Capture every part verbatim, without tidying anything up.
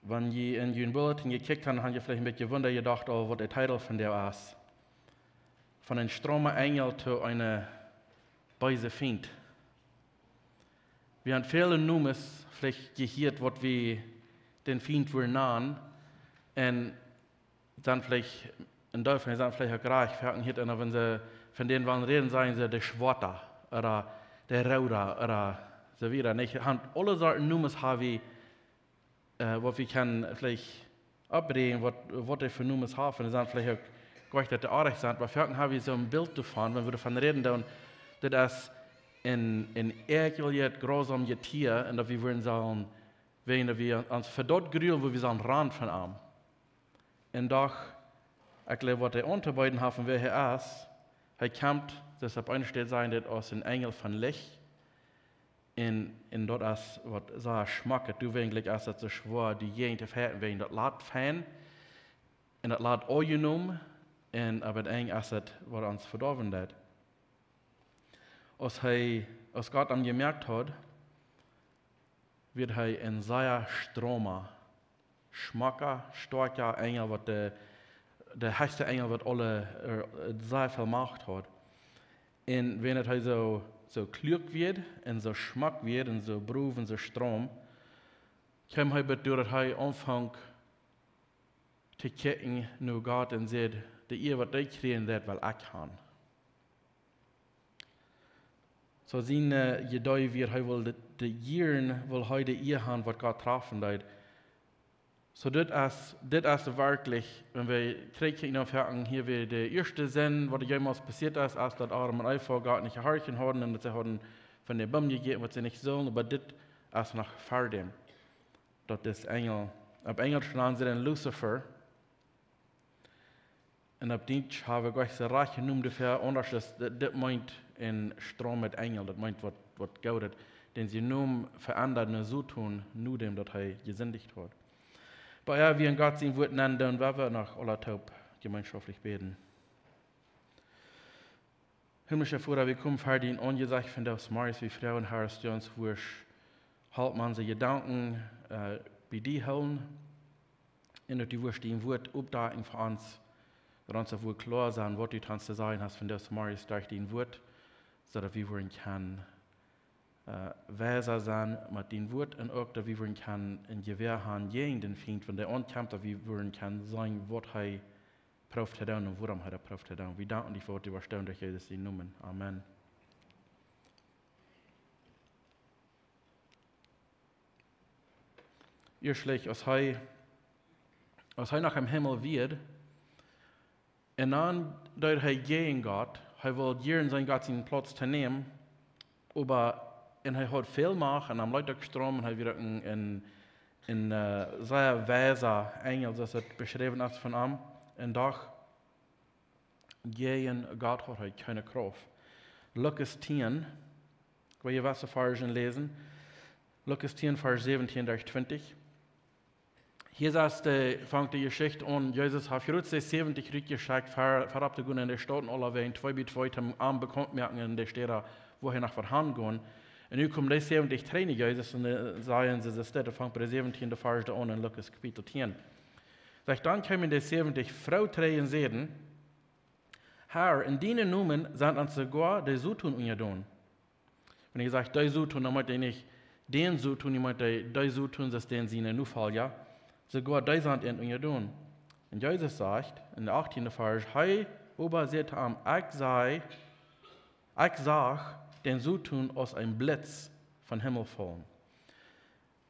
Wan jie en jun Bulletin jekjikjt han, han jie veleicht een bät wunda jedocht, oh, waut de Titel von däm es. Von een stroomen Enjel to een beesen Fient. Wie han väle Nomes veleicht jehieet, waut wie dän Fient wudden nanen. Un dan veleicht, een Deel von dee sent veleicht uk rajcht, foaken hia, un wan see von dän wellen räden, sajen see de Schwoata, ooda de Rooda, ooda soo wieda. Nich? Han aule Sorten Nomes ha wie, äh, waut wie kjennen veleicht oppbrinjen, waut, waut dee fa Nomes haben. Un dee sent veleicht uk goa nich, daut dee oajch sent, oba foaken ha wie soon Bilt doavon, wan wie doavon räden, dan, daut es een, een äakjeljet, grausamet Jetia, un daut wie wudden sellen, wäajen daut wie ons fa daut grulen, woo wie sellen rannen von am. Un doch, ekj jleew, waut hee auntobeeden haft un wäa hee es, hee kjemt, daut es opp eene Städ sajen, dit aus een Enjel von Licht. Un, un daut es waut sea schmock, du, eejentlich es daut soo schwoa, dee jäajen to fajchten, wäajen daut lat fein, un daut lat aunjenomen, un opp daut Enj es daut, waut ons vedoawen deit. Aus hee, aus Gott am jemoakt haud, wort hee een sea stroomen, schmocka, stoakja Enjel, waut de, de hechste Enjel, waut aule, äh, sea väl Macht haud. Un wan daut hee soo, soo kluak wort un soo schmock wort un soo brow un soo stroom, kjeem hee bat doa, daut hee aunfunk to kjikjen no Gott un säd: "De Ea, waut dee kjrieen, daut well ekj han." Soo sien, äh, Jedee wia, hee wull de, de Ieren, wull hee de Ea han, waut Gott trafen deed. Soo dit es, dit es werkjlich, wan wie trigj kjikjen no Versen hia, wia de ieeschte Sind, waut jemols passieet es, es daut Adam un Eva Gott nich jehorcht hauden un daut see hauden von dän Boom jejäten, waut see nich sullen, oba dit es noch ver däm. Daut es Enjel. Opp Enjelsch nanen see dän Lucifer. Un opp Dietsch hab ekj nich soo rajcht een Nomen doafäa, aundasch es, dit, dit meent een stroomen Enjel, daut meent waut, waut Goodet, dän sien Nomen veendat no Soton, nodäm daut hee jesindicht haud. Oba ea wie en Gott sien Wort nenn doonen, well wie noch aula toop jemeenschoftlich bäden. Himmlischa Voda, wie komen ver dien Aunjesecht vondoag zemorjes, wie froagen, Herr, daut du ons wurscht halpen, onse Jedanken, äh, bie die hoolen, un daut du wurscht dien Wort oppdakjen fa ons, daut ons daut wudd kloa sennen, waut du to ons to sajen hast vondoag zemorjes derch dien Wort, soo daut wie wudden kjennen, äh, weisa sennen met dien Wort un uk daut wie wudden kjennen een Jewäa han jäajen dän Fient, wan dee aunkjemt, daut wie wudden kjennen seenen, waut hee prooft to doonen un wuarom hee daut prooft to doonen. Wie danken die fa waut du woascht doonen derch Jesus sien Nomen. Amen. Ieeschtlich, aus hee, aus hee noch em Himmel wia, un dan deed hee jäajen Gott, hee wull jieren sennen Gott sienen Plauz to nämen, oba, un hee haud väl Macht, un am leet daut stromen, un hee wia een, een, een, äh, sea weisa Enjel, soo aus et beschräwen es von am, un doch, jäajen Gott haud hee kjeene Krauft. Lukas tieen, ekj well hia waut Varzen läsen. Lukas tieen, Varsch säwentieen derch twintich. Hia sajcht de, fangt de Jeschicht aun, Jesus haft jrod de säwentich rutjeschekjt, ver-, verut to gonen en de Staut un aulawäajen twee bie twee, toom am bekaunt moaken en de Städa, wua hee noch wudd hangonen. Un nu komen de säwentich trigj no Jesus un, äh, sajen see, see, daut fangt bie de säwentiende Varsch aun en Lukas Kapitel tieen. Sajcht: Dan kjeemen de säwentich froo trigj un säden: "Herr, en dienen Nomen sent ons soogoa de Soton unjadon." Wan hee sajcht de Soton, dan meent hee nich dän Soton, hee meent de, de Soton, daut es dän siene Nofolja. Soogoa dee sent an unjadon. Un Jesus sajcht en de achttiende Varsch: "Hee oba säd to am: Ekj sach, ekj sach dän Soton aus een Blitz vom Himmel faulen."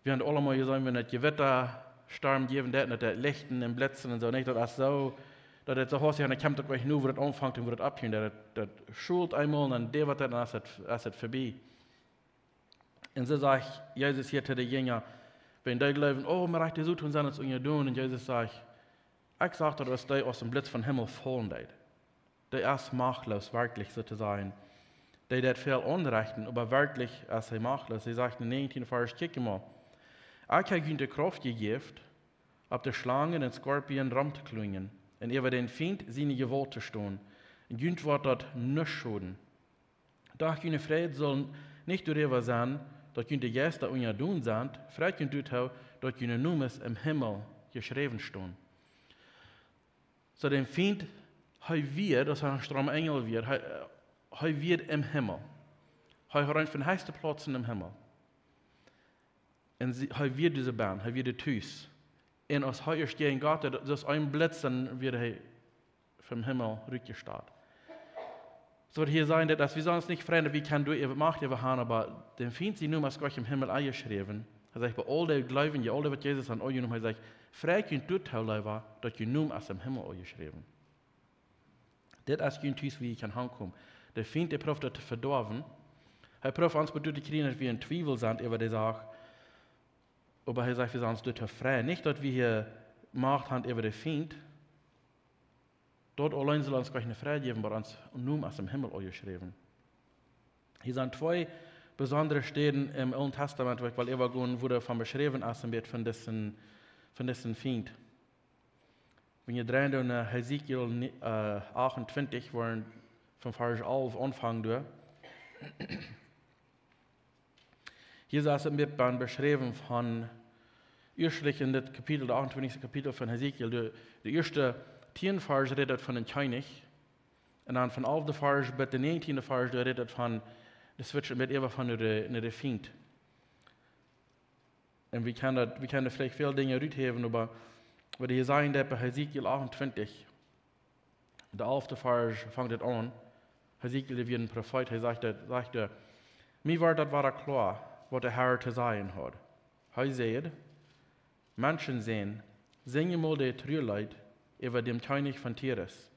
Wie haben aulemol jeseenen, wan et Jewitta, Storm jäwen deit, daut et Lichten un Blitzen un soo, nich? Daut es soo, daut et soo haustich aun de Kant uk wajch nu, wua et aunfangt un wua et oppheet. Daut, daut schult eemol un dan deit waut, dan es et, es et verbie. Un soo sajcht Jesus hia to de Jinja, wan dee jleewen, oh, mau rajcht de Soton sent ons unjadon, un Jesus sajcht: "Ekj sach daut aus dee aus een Blitz vom Himmel faulen deed." Dee es machtlos, werkjlich, soo to sajen. Dee deit väl aunrechten, oba werkjlich es hee machtlos. Hee sajcht en de näajentiende Varsch: "Kjikj mol, ekj hab junt de Krauft jejäft, opp de Schlangen un Skorpionen rom to kjlunjen, un äwa dän Fient siene Jewault to stonen, un junt woat daut nuscht schoden. Doch june Freid saul nich doaräwa sennen, daut junt de Jeista unjadon sent, freit junt doatoo, daut june Nomes em Himmel jeschräwen stonen. Soo dän Fient, hee wia, daut es een stromme Enjel wia, hee, hee wia em Himmel. Hee haud eent von de hechste Plauzen em Himmel. Un see, hee wia doa bennen, hee wia doa tus. Un aus hee ieescht jäajen Gott, daut es een Blitz, dan wia hee vom Himmel rutjestat. Soo waut hia sajen, daut es, wie sellen ons nich freien, daut wie kjennen doa äwa Macht äwa haben, oba dän Fient sien Nomen es Gott em Himmel aunjeschräwen. Hee sajcht, bie aul dee Gleubje, aul dee waut Jesus han aunjenomen, hee sajcht, freit junt doatoo leewa, daut jun Nomen es em Himmel aunjeschräwen. Dit es jun Tus, wua jie kjennen hankomen. De Fient, dee proowt daut to vedoawen. Hee proowt ons bie daut to kjrieen, daut wie en Twiewel sent äwa de Sach. Oba hee sajcht, wie sellen ons doatoo freien. Nich, daut wie hia Macht haben äwa de Fient. Daut auleen saul ons kjeene Freid jäwen, oba ons Nomen es em Himmel aunjeschräwen. Hia sent twee besondre Städen em Oolen Tastament, wua ekj well äwagonen, wua doavon beschräwen es, een bät von disen, von disen Fient. Wan jie dreien doonen no Hesekiel ni-, äh, achtuntwintich, wua wie von Varsch alf aunfangen doonen. Hia es een bät beschräwen von, ieeschtlich en dit Kapitel, daut achtuntwintichste Kapitel von Hesekiel, de, de ieeschte tieen Varsch rät daut von een Kjennich. Un dan von alfte Varsch bat de näajentiende Varsch, doa rät daut von, de switcht een bät äwa von de, no de Fient. Un wie kjennen daut, wie kjennen veleicht väl Dinja ruthäwen, oba waut hia sajcht, daut bie Hesekiel achtuntwintich, de alfte Varsch fangt et aun. Hesekiel, dee wia een Profeet, hee sajcht daut, sajcht hee, mie wort daut wada kloa, waut de Herr to sajen haud. Hee säd, Menschensän, sinj mol de Trueleet äwa däm Kjennich von Tires.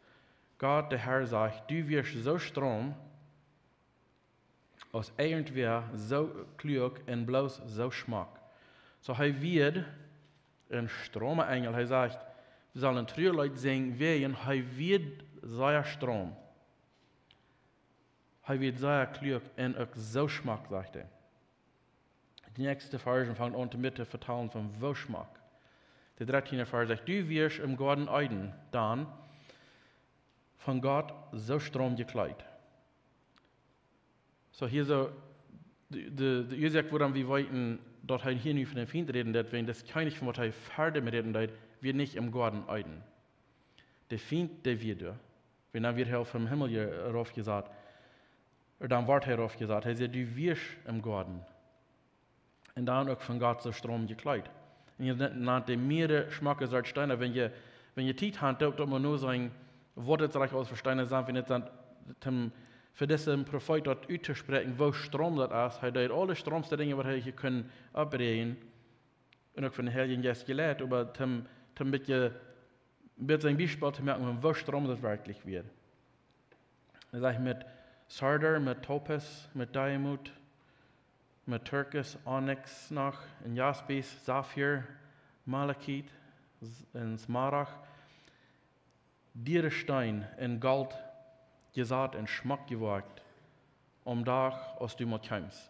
Gott, de Herr, sajcht, du wieescht soo stromm, aus irjentwäa, soo kluak un bloos soo schmock. Soo hee wia een stromma Enjel. Hee sajcht, wie sellen Trueleet sinjen, wäajen hee wia sea stromm. Hee wia sea kluak un uk soo schmock, sajcht hee. De näakjste Varsch fangt aun met to vetalen von woo schmock. De dartiende Varsch sajcht, du wieescht em Goaden Eden, dan von Gott soo stromm jekjleet. Soo hia soo, de, de, de Uasoak, wuarom wie weeten, daut hee hia nu von dän Fient räden deed, wäajen daut Kjennich, von waut hee ver däm räden deed, wia nich em Goaden Eden. De Fient, dee wia doa. Wan dan wia hee vom Himmel je-, raufjesat. Dan wort hee raufjesat. Hee säd, du wieescht em Goaden. Un dan uk von Gott soo stromm jekjleet. Un hia nant hee mearere schmocke Sort Steena. Wan jie, wan jie Tiet han, doot, doot mol noseenen, waut et rajcht aules fa Steena sent, wan et sent, toom, fa disen Profeet daut uttospräakjen, woo stromm daut es. Hee deed aule strommste Dinja, waut hee hia kunn oppbrinjen. Un uk von dän Heiljen Jeist jelieet, oba toom, toom een bät, een bät een Biespel to moaken, von woo stromm daut werkjlich wia. Hee sajcht, met Sardar, met Topaz, met Diamant, met Turkis, Onyx noch, un Jaspis, Saphir, Malakit, S-, un Smaragd, diere Steen un Golt jesat un schmock jewoakjt, aum Dach, aus du mol kjeemst.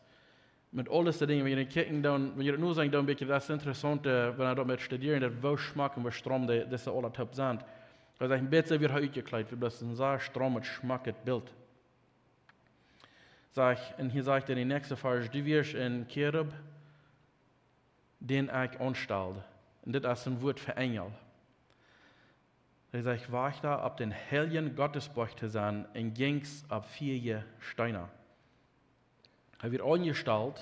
Met aule dise Dinja, wan jie kjikjen dan, wan jie daut nu seenen, dan een bät, daut es interessaunt, äh, wan jie daut met studieren, daut woo schmock un woo stromm dee, dise aula toop sent. Daut es een bät soo aus hee utjekjleet wia, daut es een sea strommet, schmocket Bilt. Sajcht, un hia sajcht hee en dän näakjsten Varsch, du wieescht een Cherub, dän ekj aunstald. Un dit es een Wuat fa Enjel. Hee sajcht, wajchta opp dän heiljen Gottesboajch to sennen un jinkjst opp fieaje Steena. Hee wia aunjestalt,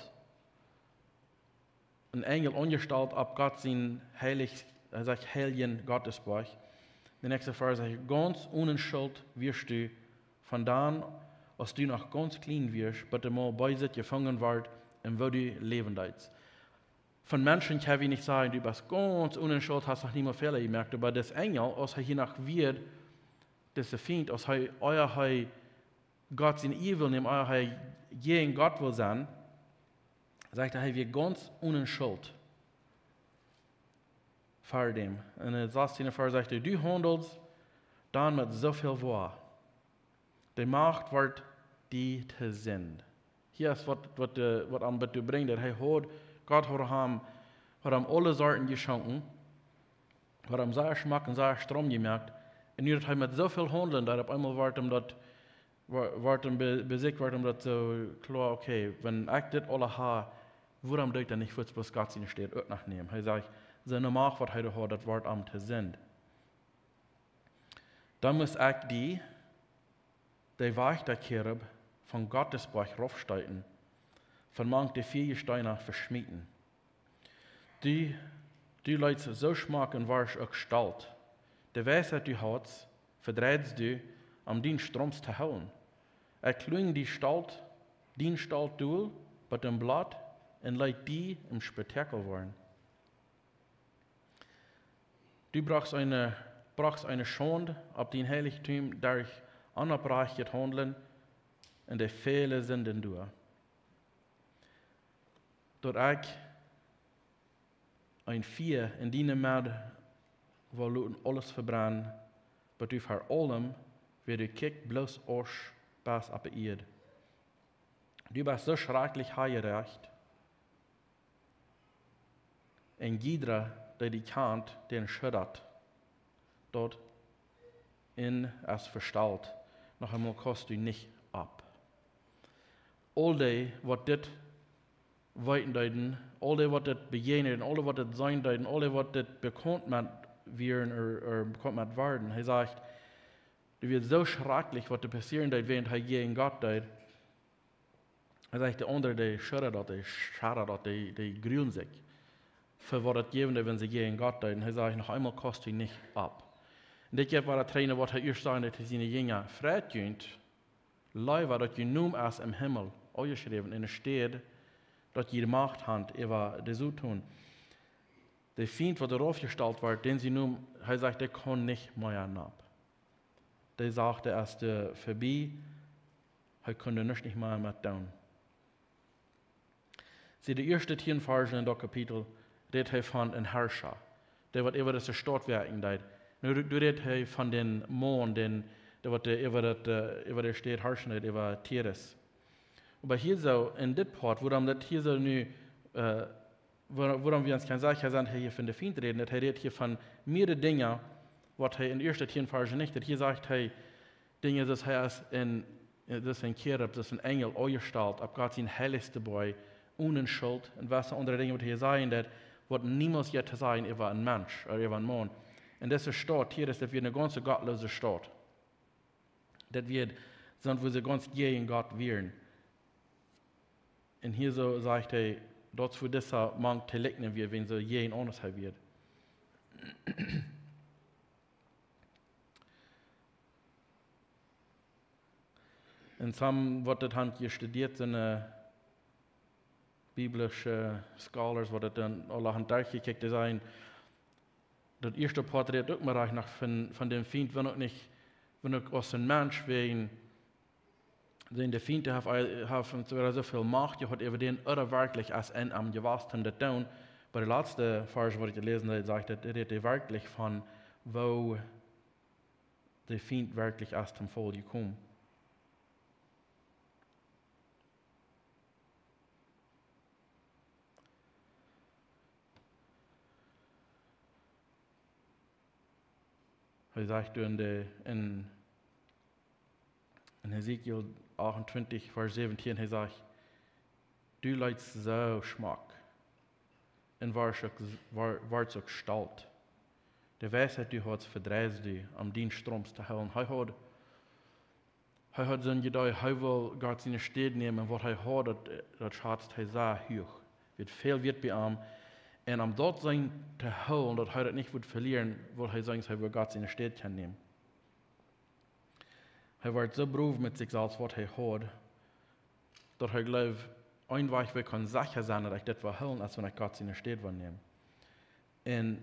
een Enjel aunjestalt opp Gott sien heilich, hee sajcht, heiljen Gottesboajch. De näakjste Varsch sajcht, gaunz one Schult wieescht du von dan, aus du noch gaunz kjlien wieescht, bat du mol bie sikj jefungen wort un woo du läwen deetst. Von Menschen kjenn wie nich sajen, du best gaunz one Schult, hast noch niemols Fäla jemoakt, oba dis Enjel, aus hee hia noch wia, dise Fient, aus hee, ea hee Gott sien Ea well nämen, ea hee jäajen Gott well sennen, sajcht hee, hee wia gaunz one Schult ver däm. Un en dän sastienden Varsch sajcht hee, du haundelst dan met soo väl Woarheit. De Macht wort die to Sind. Hia es waut, waut, äh, waut am bat doa brinjt, daut hee haud, Gott haud am, haud am aule Sorten jeschonken, haud am sea schmock un sea stromm jemoakt. Un nu daut hee met soo väl haundlen deed, opp eemol wort am daut, wo-, wort am be-, bie sikj wort am daut soo kloa, okay, wan ekj dit aula ha, Wuarom deed hee nich fuaz bloos Gott siene Städ uk noch nämen? Hee sajcht, siene Macht, waut hee doa haud, daut wort am to Sind. Dan must ekj die, de Wajchta-Cherub, von Gottes Boajch raufsteeten, von mank de vea Jesteena veschmieten. Du, du leetst soo schmock un warst uk stolt. De Weisheit, du haudst, vedreidst du, om dien Stroms to hoolen. Ekj kluang die stolt, dien Stolt dol, bat em Bloot, un leet die em Spektakel woaren. Du brochst eene, brochst eene Schaund opp dien Heiligtum derch onopprajchtet Haundlen un de väle Sinden doa. Daut ekj een Fia en diene Med woa loten aules vebrennen, bat du ver aulem, wäa du kjikjst, bloos Asch best opp de Ieed. Du best soo schrakjlich hochjerecht, un jiedra, dee die kjant, dän schuddat daut un es vestalt. Noch eemol kaust du nich opp. Aul dee, waut dit weeten deeden, aul dee, waut dit bejäajnen deeden, aul dee, waut dit seenen deeden, aul dee, waut dit bekaunt met wieren, ooda, ooda bekaunt met worden. Hee sajcht, daut wia soo schrakjlich, waut doa passieren deed, wäarent hee jäajen Gott deed. Hee sajcht, de aundre, dee schudden daut, dee schudden daut, dee, dee grulen sikj fa waut daut jäwen deed, wan see jäajen Gott deeden. Hee sajcht, noch eemol kaust du nich opp. Un dit jeft wada trigj no waut hee ieescht säd, daut hee siene Jinja: Freit junt, leewa daut jun Nomen es em Himmel aunjeschräwen, enne Städ daut jie Macht han äwa de Soton. De Fient, waut doa raufjestalt wort, dän sien Nomen, hee sajcht, dee kaun nich mea nopp. Dee Sach, dee es doa vebie, hee kunn doa nuscht nich mea met doonen. See, de ieeschte tieen Varzen en daut Kapitel rät hee von een Harscha, dee waut äwa dise Staut woakjen deed. Nu, nu rät hee von dän Maun, dän, dee waut, dee äwa daut, äh, äwa de Staut harschen deed, äwa Tires. Oba hia soo, en dit Poat, wuarom daut hia soo nu, äh, wua-, wuarom wie ons kjennen secha sennen, daut hee hia von de Fient rät, daut hee rät hia von mea Dinja, waut hee en de ieeschte tieen Varzen nich, daut hia sajcht hee, Dinja, daut hee es een, daut es een Cherub, daut es een Enjel, aunjestalt opp Gott sien heilichsta Boajch, one Schult, un waut aundre Dinja, waut hee sajen deed, waut niemols jeit to sajen äwa een Mensch ooda äwa een Maun. Un dise Staut hia, daut wia eene gaunz gottloose Staut. Daut wia, sent, wua see gaunz jäajen Gott wieren. Un hia soo sajcht hee, daut wia disa Maun to likjnen, wia, wan see jäajen aundasch hee wia. Un some, waut daut han jestudieet, sent, äh, biblische Scholars, waut daut dan aule han derchjekjikjt, dee sajen, daut ieeschte Poat rät uk mau rajcht noch von, von dän Fient, wan uk nich, wan uk aus een Mensch, wäajen dän de Fient haft, haft soo väl Macht jehaut äwa dän, ooda werkjlich es en am jewast, om daut to doonen. Bie de latste Varsch, waut ekj jeläsen hab, sajcht daut, rät hee werkjlich von woo de Fient werkjlich es tom Faul jekomen. Hee sajcht doa en de, en, en Hesekiel achtuntwintich, Varsch säwentieen, hee sajcht: Du leetst soo schmock un warst uk, war-, warst uk stolt. De Weisheit, dee du haudst, vedreidst du, om dien Stroms to hoolen. Hee haud, hee haud soon Jedee, hee wull Gott siene Städ nämen, un waut hee haud, daut, daut schazt hee sea huach. Wia väl wieet bie am. Un om daut sien to hoolen, daut hee daut nich wudd velieren, wull hee seenen, hee wudd Gott siene Städ kjennen nämen. Hee wort soo brow met sikj selfst, waut hee haud, daut hee jleewd, een Wajch, woo ekj kunn secha sennen, daut ekj dit woa hoolen, es wan ekj Gott siene Städ woa nämen. Un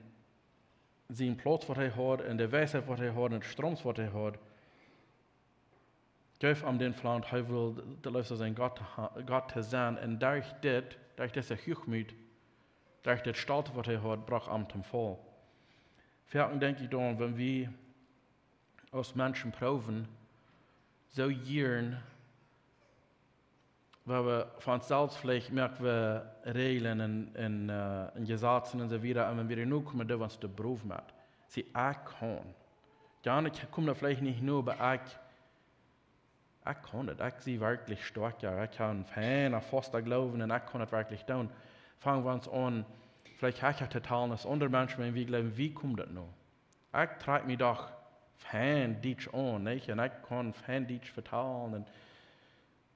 sien Plauz, waut hee haud, un de Weisheit, waut hee haud, un de Stroms, waut hee haud, jeef am dän Velangen, hee wull de leefste sennen, Gott to ha-, Gott to sennen. Un derch dit, derch dise Huachmoot, derch dit Stolt, waut hee haud, brocht am tom Faul. Foaken denkj ekj dan, wan wie aus Menschen proowen, soo jieren, wua wie von ons selfst veleicht moak wie Räajlen un, un, äh, un Jesazen un soo wieda, un wan wie doa nu komen, doo wie ons doa brow met. See, ekj kaun. Jo, ekj kom doa veleicht nich no, oba ekj, ekj kaun daut. Ekj sie werkjlich stoakj, jo. Ekj hab een feina, fasta Gloowen un ekj kaun daut werkjlich doonen. fangen wie ons aun, veleicht hecha to talen aus aundre Menschen, wan wie jleewen, wie kjemt daut nu? Ekj trakj mie doch fein Dietsch aun, nich? Un ekj kaun fein Dietsch vetalen un,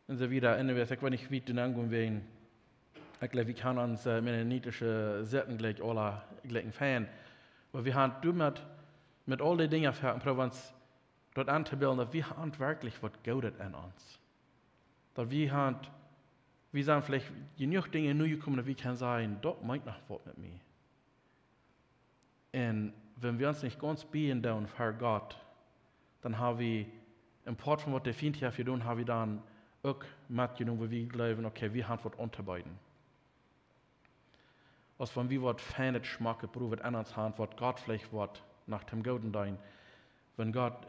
un soo wieda. Anyways, ekj weet nich, woo wie doa aungonen woaren. Ekj jleew, wie kjennen ons, äh, mennonitische Sitten jlikj aula jlikj fein. Oba wie haben doamet, met aul dee Dinja ver-, proowen ons daut entobilden, daut wie haben werkjlich waut Goodet en ons. Daut wie haben, wie sent veleicht jenuach Dinja nu jekomen, daut wie kjennen sajen, daut meent noch waut met mie. Un wan wie ons nich gaunz bieejen doonen ver Gott, dan haben wie een Poat von waut de Fient haft jedonen, haben wie dan uk metjenomen, wua wie jleewen, okay, wie haben waut auntobeeden. Aus wan wie waut feinet, schmocket, proowen en ons haben, waut Gott veleicht waut no däm Gooden deed. Wan Gott,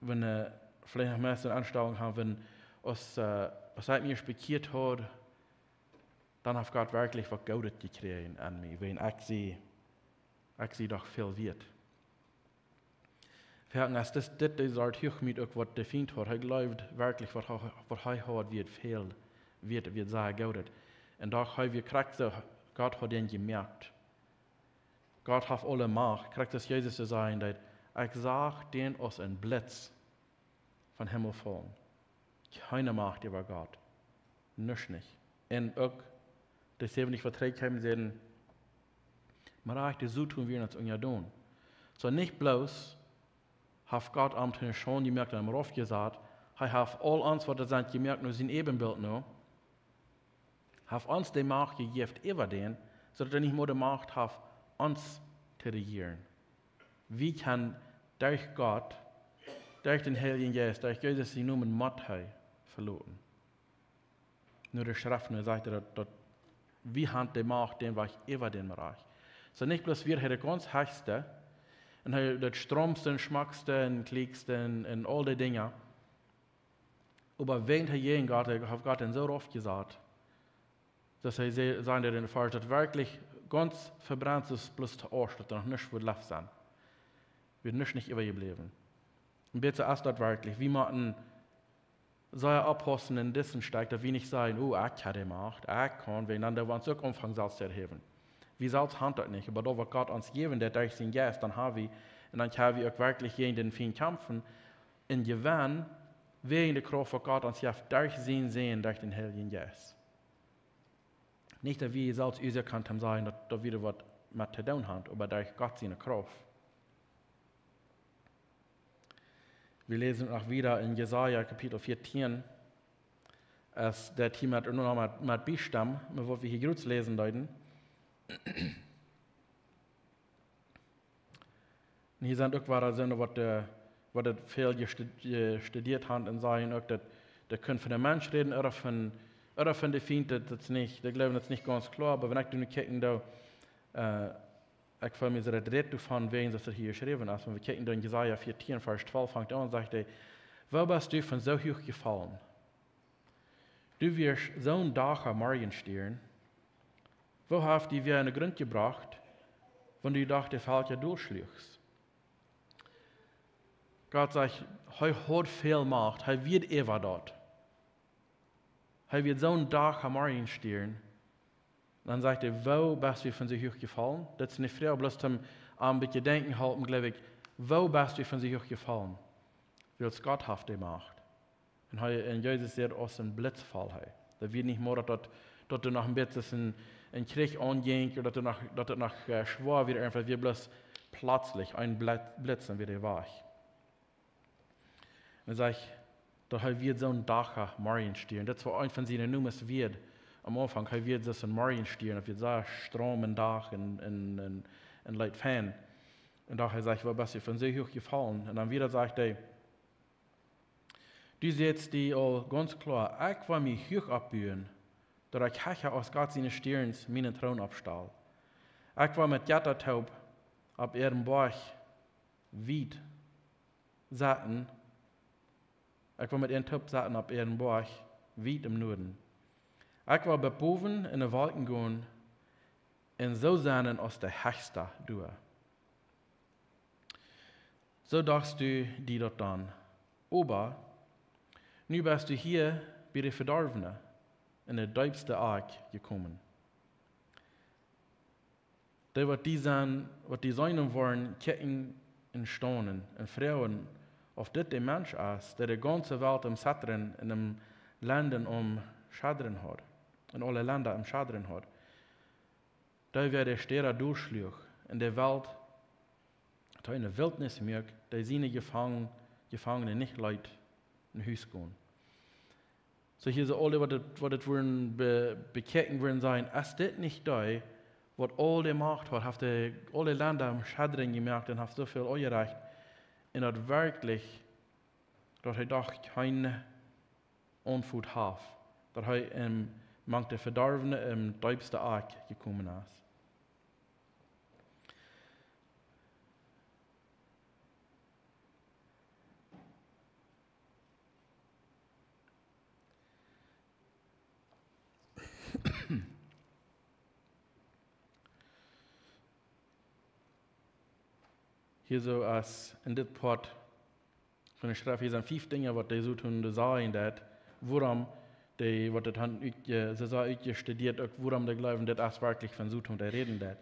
wan, äh, veleicht noch mea eene Aunstellung haben, wan aus, äh, aus ekj mie ieescht bekjieet haud, dan haft Gott werkjlich waut Goodet jekjräajen aun mie, wan ekj see, ekj see doch väl wieet. Foaken es dit, dit de Sort Huachmoot uk, waut de Fient haud. Hee jleewd werkjlich, waut hee, waut hee haud, wia väl, wia, wia sea Goodet. Un doch hee wia krakjt soo, Gott haud am jemoakt. Gott haft aule Macht, krakjt aus Jesus to sajen deed: Ekj sach dän aus een Blitz vom Himmel faulen. Kjeene Macht äwa Gott. Nuscht nich. Un uk de säwen, waut trigj kjeemen, säden, mau rajcht, de Soton wia ons unjadon. Soo nich bloos haft Gott am to Schaund jemoakt un am raufjesat, hee haft aul ons, waut doa sent, jemoakt no sien Äbenbilt no, haft ons de Macht jejäft äwa dän, soo daut hee nich mea de Macht haft, ons to rejieren. Wie kjennen derch Gott, derch dän Heiljen Jeist, derch Jesus sienen Nomen, mott hee veloten. No de Schreft, nu sajcht hee daut, daut wie haben de Macht, dän Wajch äwa dän Rajch. Soo nich bloos wia hee de gaunz hechste, un hee daut stroomste un schmockste un kjlieekste un, un aul dee Dinja, oba wan hee jäajen Gott, hee haud Gott en soo raufjesat, daut hee sä-, säd en dän Varsch, daut werkjlich gaunz vebrent es, bloos to Asch, daut doa noch nuscht wudd left sennen. Wia nuscht nich äwajebläwen. Un bitte, es daut werkjlich, wie motten sea oppaussen en disen Stekj, daut wie nich sajen: "Oh, ekj hab de Macht, ekj kaun", wan dan doo wie ons uk aunfangen selfst to erhäwen. Wie selfst haben daut nich, oba daut, waut Gott ons jäwen deit derch sienen Jeist, dan haben wie, un dan kjenn wie uk werkjlich jäajen dän Fient kjamfen un jewennen, wäajen de Krauft, waut Gott ons jeft derch sienen Sän, derch dän Heiljen Jeist. Nich daut wie selfst ieescht kjennen sajen, daut, daut wie doa waut met to doonen haben, oba derch Gott siene Krauft. Wie läsen noch wieda en Jesaja Kapitel vieetieen, aus daut hia met, noch met, met biestemmen, met waut wie hia jrod läsen deeden. Un hia sent uk wada soone, waut, äh, waut daut väl jeste-, jestudieet haben un sajen uk, daut, daut kaun von een Mensch räden, ooda von, ooda von dän Fient, daut, daut es nich, dee jleewen, daut es nich gaunz kloa, oba wan ekj nu kjikj, dan, äh, ekj feel mie soo rät doavon, wäajen daut hia jeschräwen es. Wan wie kjikjen dan Jesaja vieetieen, Varsch twalf, fangt aun, sajcht hee: "Woo best du von soo huach jefaulen? Du wieescht soon dacha Morjestierna. Woo haft die wäa en dän Grunt jebrocht, wan du doch de Velkja dolschluachst?" Gott sajcht, hee haud väl Macht, hee wia äwa daut. Hee wia soon dacha Morjestierna. Dan sajcht hee: "Woo best du von soo huach jefaulen?" Daut es nich frie, bloos om am een bät denkjen halpen, jleew ekj. Woo best du von soo huach jefaulen? Wiels Gott haft de Macht. Un hee, un Jesus säd, aus een Blitz foll hee. Daut wia nich mea daut, daut, daut doa noch een bät een, een Kjrich aunjinkj, ooda daut doa noch, daut doa noch, äh, schwoa wia, irjentwaut, wia bloos pletslich een Blit-, Blitz un wia hee wajch. Un hee sajcht, daut hee wia soon dacha Morjestierna. Daut wia eent von siene Nomes wia aum Aunfank. Hee wia soo een Morjestierna, daut wia soo stromen Dach un, un, un, un leet fein. Un doa hee sajcht: "Woo best du von soo huach jefaulen?" Un dan wada sajcht hee: "Du sätst die aul gaunz kloa, ekj well mie huach oppbuen, daut ekj hecha aus Gott siene Stierns mienen Troon oppstal. Ekj well met Jetta toop opp äaren Boajch wiet setten, ekj well met an toop setten opp äaren Boajch wiet em Nuaden. Ekj well bat bowen en de Wolkjen gonen un soo sennen aus de Hechsta doa." Soo dochst du die daut dan. Oba nu best du hia bie de Vedorwne en de deepste Akj jekomen. Dee, waut die seenen, waut die seenen woaren, kjikjen un staunen un froagen, auf dit de Mensch es, dee de gaunze Welt em Zetren un em Lenden om Schedren haud, un aule Lenda em Schedren haud. Dee wia de Städa doaschluach, un de Welt, dee enne Wiltnis muak, dee siene Jefang-, Jefangene nich leet no Hus gonen. Soo hia soo aule, waut dit, waut dit wudden be-, bekjikjen, wudden sajen, es dit nich dee, waut aul de Macht haud, haft dee aule Lenda em Schedren jemoakt un haft soo väl aunjerecht, un daut werkjlich, daut hee doch kjeene Aunfot haft, daut hee em, mank de Vedorwne em deepste Akj jekomen es. Hia soo aus en dit Poat von de Schreft, hia sent fief Dinja, waut de Soton doa sajen deed, wuarom dee, waut daut han ut-, äh, soo sea utjestudieet, uk wuarom dee jleewen, dit es werkjlich von Soton, dee räden deed.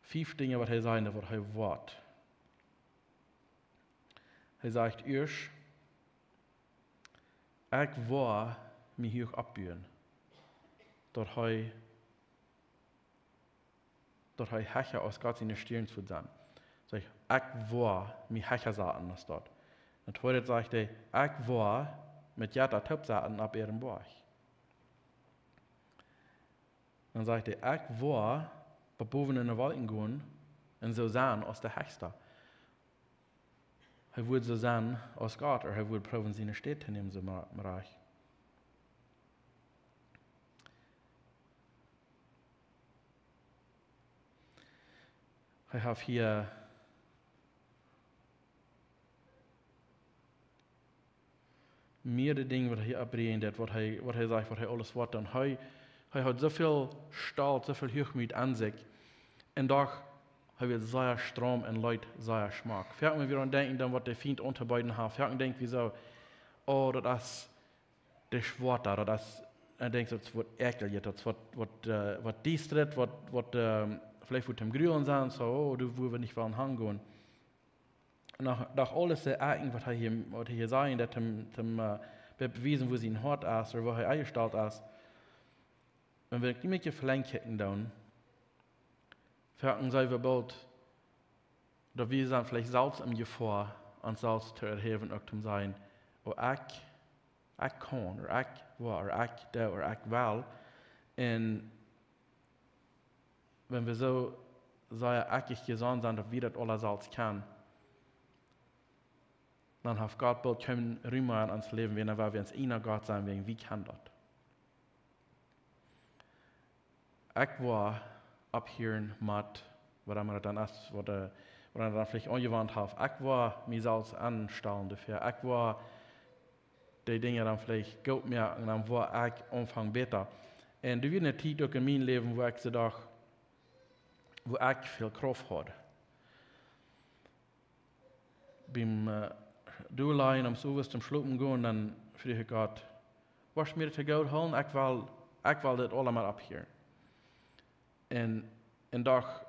Fief Dinja, waut hee sajen deed, waut hee woat. Hee sajcht ieescht, ekj woa mie huach oppbuen, daut hee, daut hee hecha aus Gott siene Stierns woat sennen. Sajcht, ekj woa mie hecha saten aus daut. Un tweedet sajcht hee, ekj woa met Jetta toop saten opp äaren Boajch. Dan sajcht hee, ekj woa bat bowen en de Wolkjen gonen un soo sennen aus de Hechsta. Hee wudd soo sennen aus Gott, ooda hee wudd proowen siene Städ to nämen, soo ma-, ma rajcht. Hee haft hia mearere Dinja, waut hee opprieejen deed, waut hee, waut hee sajcht, waut hee aules woat doonen. Hee, hee haud soo väl Stolt, soo väl Huachmoot aun sikj. Un doch, hee wia sea stramm un leet sea schmock. Foaken, wan wie aun denkjen, dan waut de Fient auntobeeden haft, foaken denkj wie soo, oh, daut es de Schwoata, daut es, ekj denkj, daut woat äakjlich, daut woat, waut, äh, waut diestret, waut, waut, ähm, veleicht woat am grulich sennen, soo, oh, doa wua wie nich wellen hangonen. Doch, doch aules, äh, eejentlich, waut hee hia, waut hee hia sajcht, daut am, am, äh, bewiesen, wua sien Hoat es, ooda woo hee enjestalt es. Wan wie een kjlien bät velenjd kjikjen doonen, foaken sent wie boolt, daut wie sent veleicht selfst en Jefoa, ons selfst to erhäwen, uk to sajen, oh, ekj, ekj kaun, ooda ekj woa, ooda ekj doo, ooda ekj well. Un wan wie soo sea ekjlich jesonnen sent, daut wie daut aules selfst kjennen, dan haft Gott boolt kjeen Rum mea en ons Läwen, wan wie ons eenen Gott sajen, wäajen wie kjennen daut. Ekj woa opphieren met, waut emma daut dan es, waut, äh, waut eena dan veleicht aunjewant haft. Ekj woa mie selfst aunstalen doafäa. Ekj woa dee Dinja dan veleicht goot moaken, dan woa ekj aunfangen bäta. Un doa wia eene Tiet uk en mien Läwen, wua ekj soo docht, wua ekj väl Krauft haud. Biem, äh, doa lajen, aum Owent toom schlopen gonen, dan fruach ekj Gott, woascht mie daut to goot hoolen? Ekj well, ekj well dit aulemol opphieren. Un, un docht,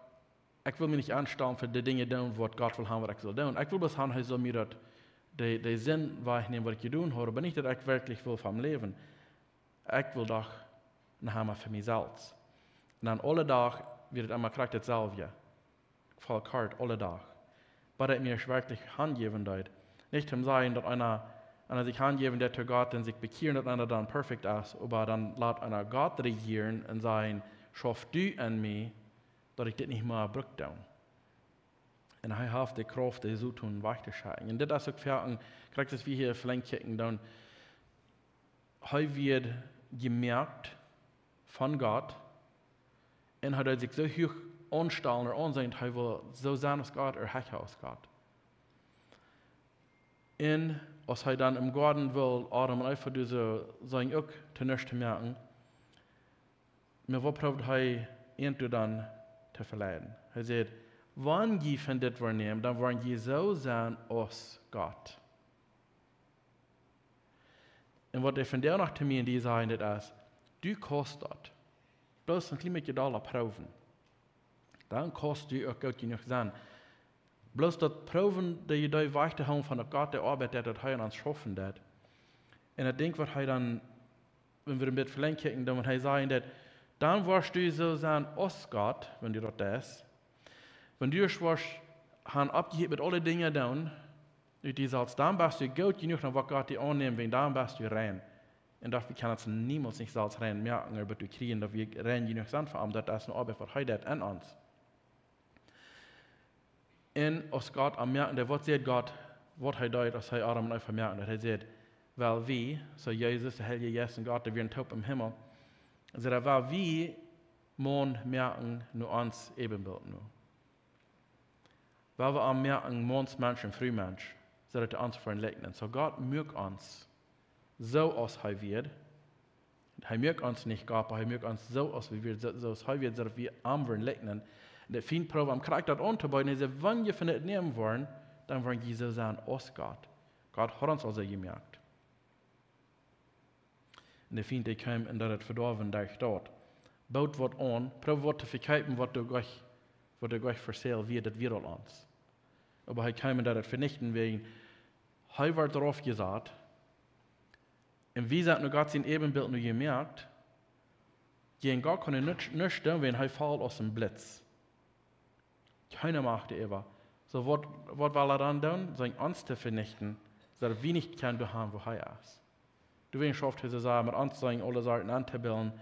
ekj well mie nich aunstalen fa de Dinja doonen, waut Gott well haben, waut ekj saul doonen. Ekj well bloos haben, hee saul mie daut, de, de Sind wajchnämen, waut ekj jedonen haud, oba nich, daut ekj werkjlich well vom Läwen. Ekj well doch noch emol fa mie selfst. Un dan aule Dach wia daut emma krakjt daut selwje. Ekj foll kort aule Dach. Bat ekj mie werkjlich hanjäwen deed. Nich om sajen, daut eena, eena sikj hanjäwen deed to Gott un sikj bekjieren, daut eena dan perfekt es, oba dan lat eena Gott rejieren un sajen, schauf du en mie, daut ekj dit nich mea bruck doonen. Un hee haft de Krauft, de Soton wajch to schekjen. Un dit es uk fa een, krakjt aus wie hia velenjd kjikjen, dan hee wort jemoakt von Gott. Un hee deed sikj soo huach aunstalen, ooda aunseenen, hee wull soo sennen aus Gott, ooda hecha aus Gott. Un aus hee dan em Goaden wull Adam un Eva doa soo, soo uk to nuscht to moaken, oba woo proowd hee an doa dan to veleiden? Hee säd, wan jie von dit woaren nämen, dan woaren jie soo sennen aus Gott. Un waut ekj vondoag noch to mie en die sajen, daut es, du kaust daut. Bloos een kjlien bät dolla proowen. Dan kaust du uk goot jenuach sennen. Bloos daut proowen, dee, dee wajch to hoolen von daut Gott de Oabeit deit, daut hee aun ons schaufen deit. Un ekj denkj, waut hee dan, wan wie een bät velenjd kjikjen, dan, wan hee sajen deit, dan woascht du soo sennen aus Gott, wan du daut deist. Wan du woascht han oppjehieet met aule Dinja doonen, ut die selfst, dan best du goot jenuach, dan woat Gott die aunnämen, wäajen dan best du rein. Un daut, wie kjennen ons niemols nich selfst rein moaken, oba du kjrieen, daut wie rein jenuach sent fa am, daut es eene Oabeit, waut hee deit en ons. Un aus Gott am moaken deed, waut säd Gott, waut hee deed, aus hee Adam un Eva moaken deed? Hee säd, wiels wie, soo Jesus, de Heilje Jeist un Gott, dee wieren toop em Himmel, säd hee, wiels wie Maun moaken no ons Äbenbilt no. Wiels wie am moaken Maunsmensch un Frumensch, soo daut hee ons velenjd. Soo Gott muak ons soo aus hee wia. Hee muak ons nich Gott, oba hee muak ons soo aus wie wieren, soo, soo aus hee wia, soo daut wie am wudden jlikjen. Un de Fient proowd am krakjt daut auntobeeden, un see, wan jie von daut nämen woaren, dan woaren jie soo sennen aus Gott. Gott haud ons aul soo jemoakt. Un de Fient, dee kjeem un deed daut vedoawen derch daut. Boot waut aun, proowd waut to vekjeepen, waut doa goa, waut doa goa for sale wia, daut wia aul ons. Oba hee kjeem un deed daut venichten, wäajen hee wort doaropp jesat. Un wie sent no Gott sien Äbenbilt nu jemoakt. Jäajen Gott kunn hee nuscht, nuscht doonen, wäajen hee foll aus een Blitz. Kjeena Macht doaräwa. Soo waut, waut well hee dan doonen? Soo ons to venichten, soo daut wie nich kjennen doahan, wua hee es. Doawäajen schauft hee soo sea met ons, soo aule Sachen auntobillen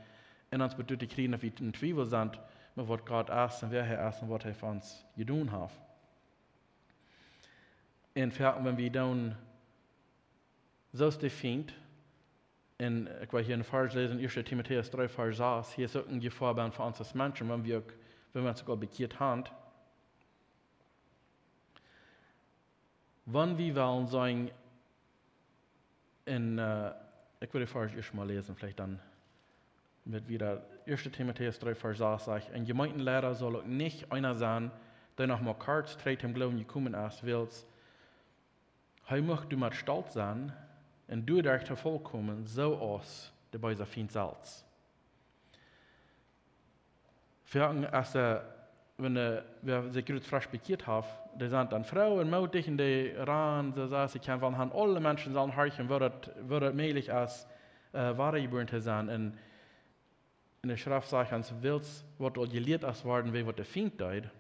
un ons bat doa to kjrieen, daut wie en Twiewel sent, met waut Gott es un wäa hee es un waut hee fa ons jedonen haft. Un foaken, wan wie dan soo aus de Fient, un ekj well hia een Varsch läsen, Ieeschte Timotäus dree, Varsch sas, hia es uk eene Jefoa bie fa ons aus Menschen, wan wie uk, wan wie ons uk aul bekjieet haben. Wan wie wellen sennen, un, äh, ekj well dän Varsch ieescht mol läsen, veleicht dan met wieda. Ieeschte Timotäus dree, Varsch sas sajcht, een Jemeentenleida saul uk nich eena sennen, dee noch mau kort trigj tom Gloowen jekomen es, wiels hee mucht doamet stolt sennen un doaderch to Faul komen, soo aus de beese Fient selfst. Foaken es, äh, wan, äh, wäa sikj jrod fresch bekjieet haft, dee sent dan froo un mootich un dee rannen, soo aus see kjennen, wiels aule Menschen sellen horchen, woo daut, woo daut mäajlich es, äh, wadajebuaren to sennen. Un, un de Schreft sajcht ons, wiels waut aul jelieet es worden, wäajen waut de Fient deed,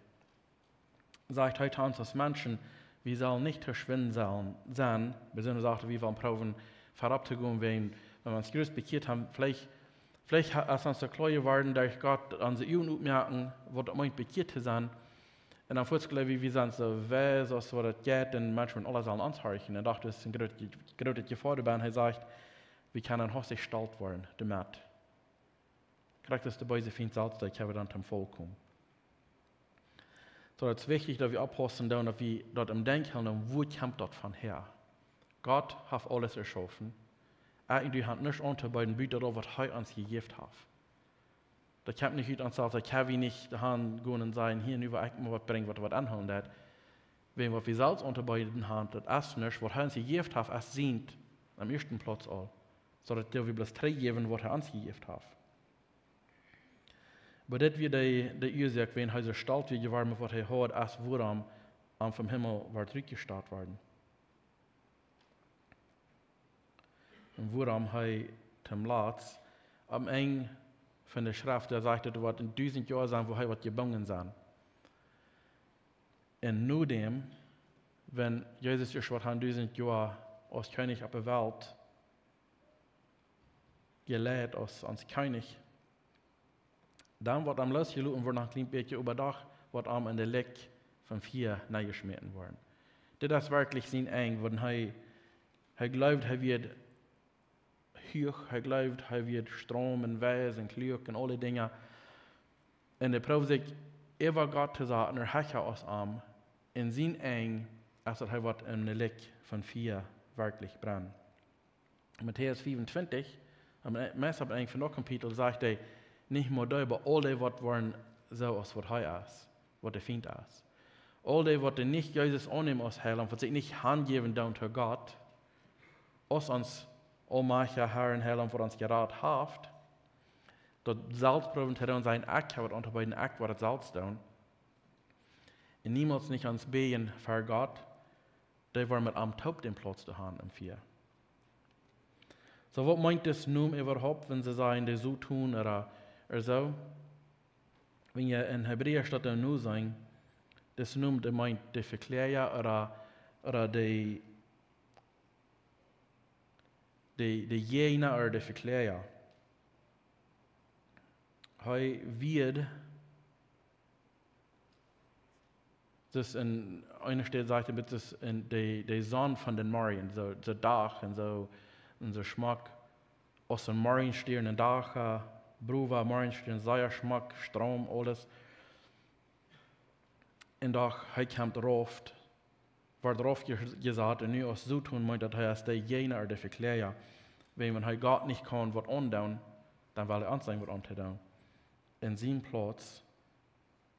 sajcht hee to ons aus Menschen, wie sellen nich to schwind sellen, sennen, besonda sajcht hee, wie wellen proowen, verop to gonen, wäajen, wan wie ons jrod bekjieet haben, veleicht, veleicht ha-, es ons soo kloa jeworden derch Gott, onse Uagen opmoaken, waut daut meent, bekjieet to sennen. Un dan foats jleew wie, wie sent soo wies, aus waut daut jeit, un Menschen wellen aules aun ons horchen. Un doa es eene groote, groote Jefoa doabie. Hee sajcht, wie kjennen hastich stolt woaren doamet. Krakjt aus de beese Fient selfst, dee kjennen wie dan tom Faul komen. Soo, daut es wichtich, daut wie oppaussen doonen, daut wie daut em Denkj hoolen, wua kjemt daut von häa? Gott haft aules erschaufen. Ekj un du haben nuscht auntobeeden, buta daut, waut hee ons jejäft haft. Daut kjemt nich ut ons selfst, daut kjenn wie nich doahan gonen un sajen, hia, nu well ekj mol waut brinjen, waut, waut aunhoolen deit. Wäajen waut wie selfst auntobeeden haben, daut es nuscht, waut hee ons jejäft haft, es sient, aum ieeschten Plauz aul. Soo daut wie bloos trigjjäwen, waut hee ons jejäft haft. Oba dit wia de, de Uasoak, wäajen hee soo stolt wia jeworden met waut hee haud, aus wuarom hee vom Himmel wort rutjestat worden. Un wuarom hee tom latst aum Enj von de Schreft, doa sajcht et, waut en dusent Joa sennen, wua hee woat jebungen sennen. Un no däm, wan Jesus ieescht woat han dusent Joa aus Kjennich opp de Welt jeleit, aus ons Kjennich, dan woat hee loosjeloten woaren, noch een kjlien bät, oba doch woat hee en de Likj von Fia nenjeschmäten woaren. Dit es werkjlich sien Enj, wan hee, hee jleewd, hee wia huach, hee jleewd, hee wia stromm un wies un kluak un aule Dinja. Un hee proowd sikj äwa Gott to saten, un hecha aus am. Un sien Enj es daut hee woat en de Likj von Fia werkjlich brennen. Matäus fiefuntwintich, aum E-, meist aum Enj von daut Kapitel, sajcht hee, nich mau dee, oba aul dee, waut woaren soo aus waut hee es, waut de Fient es. Aul dee, waut dee nich Jesus aunnämen aus Heilaunt, waut sikj nich hanjäwen doonen to Gott, aus ons, aulmajchtja Herr un Heilaunt, waut ons jerat haft, daut selfst proowen to doonen, sajen: "Ekj hab et auntobeeden, ekj woa et selfst doonen." Un niemols nich ons bäjen ver Gott, dee woaren met am toop dän Plauz to han em Fia. Soo, waut meent dis Nomen äwahaupt, wan see sajen de Soton ooda, ooda soo? Wan jie en Hebräisch daut dan nu seenen, dis Nomen, dee meent de Vekläaja ooda, ooda de, de, de Jäajna ooda de Vekläaja. Hee wia, daut en eene Städ sajcht, daut es en de, de Sonn von dän Morjen, soo, soo Dach un soo, un soo schmock, aus een Morjenstiern, een Dach, äh, browa Morjenstiern, sea schmock, Stroom, aules. Un doch, hee kjemt rauf, woat rauf je-, jesat, un nu aus Soton meent daut hee es de Jäajna ooda de Vekläaja. Wan, wan hee Gott nich kaun waut aundoonen, dan well hee ons seenen waut auntodoonen. En sien Plauz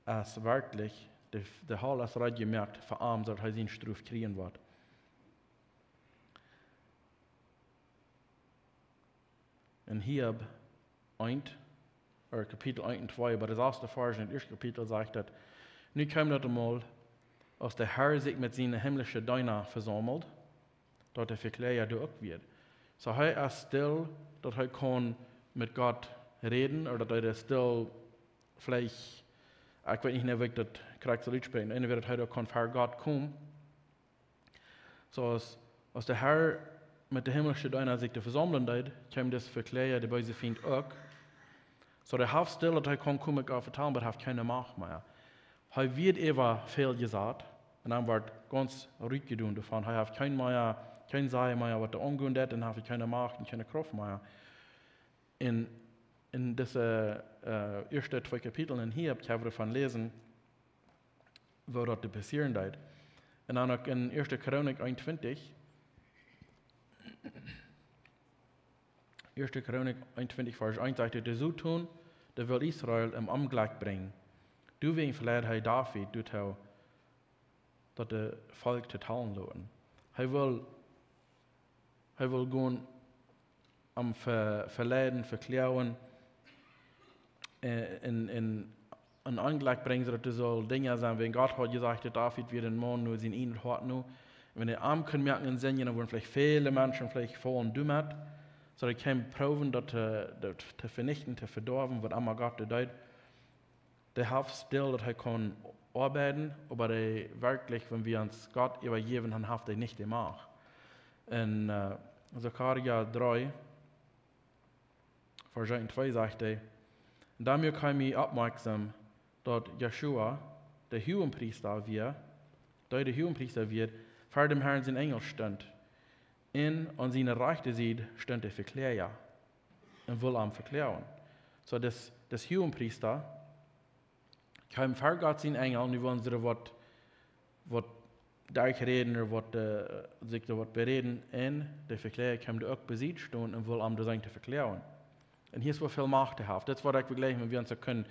es werkjlich, de, de Hal es reed jemoakt fa am, soo daut hee siene Strof kjrieen woat. En Hiob eent, ooda Kapitel eent un twee, bie de sasste Varsch en daut ieeschte Kapitel sajcht daut: "Nu kjeem daut emol, aus de Herr sikj met siene himmlische Deena vesaumeld, daut de Vekläaja doa uk wia." Soo hee es stell, daut hee kaun met Gott räden, ooda daut hee stell veleicht, ekj weet nich, woo ekj daut krakjt saul utspräakjen, entwäda daut hee doa kaun ver Gott komen, soo aus, aus de Herr met de himmlische Deena sikj to vesaumlen deed, kjeem dis Vekläaja, de beese Fient, uk. Soo dee haft stell, daut hee kaun komen, ekj kaun vetalen, oba hee haft kjeene Macht mea. Hee wia äwa väl jesat, un dan woat gaunz rutjedonen doavon. Hee haft kjeen mea, kjeen Sajen mea, waut hee aungonen deit, un haft kjeene Macht un kjeene Krauft mea. En, en dise, äh, ieeschte twee Kapitlen en Hiob kjenn wie doavon läsen, woo daut passieren deed. Un dan uk en ieeschte Chronik eenuntwintich, ieeschte Chronik eenuntwintich, Varsch eent sajcht et: "De Soton, dee well Israel em Onjlekj brinjen. Doawäajen veleid hee David doatoo, daut de Volkj to talen loten." Hee well, hee well gonen am ve-, veleiden, vekloagen, äh, en, en, en Onjlekj brinjen, soo daut doa saul Dinja sennen, wan Gott haud jesajcht, daut David wia een Maun no sien ieejnet Hoat no. Wan hee am kunn moaken en Sind, dan wudden veleicht väle Menschen veleicht faulen doamet. Soo daut hee kaun proowen daut to, daut to venichten, to vedoawen, waut emma Gott doa deed. Dee haft stell, daut hee kunn oabeiden, oba dee werkjlich, wan wie ons Gott äwajäwen, dan haft hee nich de Macht. En, äh, Sacharja dree, Varsch eent un twee sajcht hee: "Doaderch kjeem mie oppmoaksom, daut Jeschua, de Huagepriesta wia, dee de Huagepriesta wia, ver däm Herrn sien Enjel stunt, un aun siene rajchte Sied stunt de Vekloaga, un wull am vekloagen." Soo, dis, dis Huagepriesta kjeem ver Gott sien Enjel, nu wullen see waut, waut derchräden ooda waut, äh, sikj doa waut beräden, un de Vekloaga kjeem doa uk bie Sied stonen un wull am doa sennen to vekloagen. Un hia es woo väl Macht hee haft. Daut es waut ekj vejlikj, wan wie ons soo kjennen,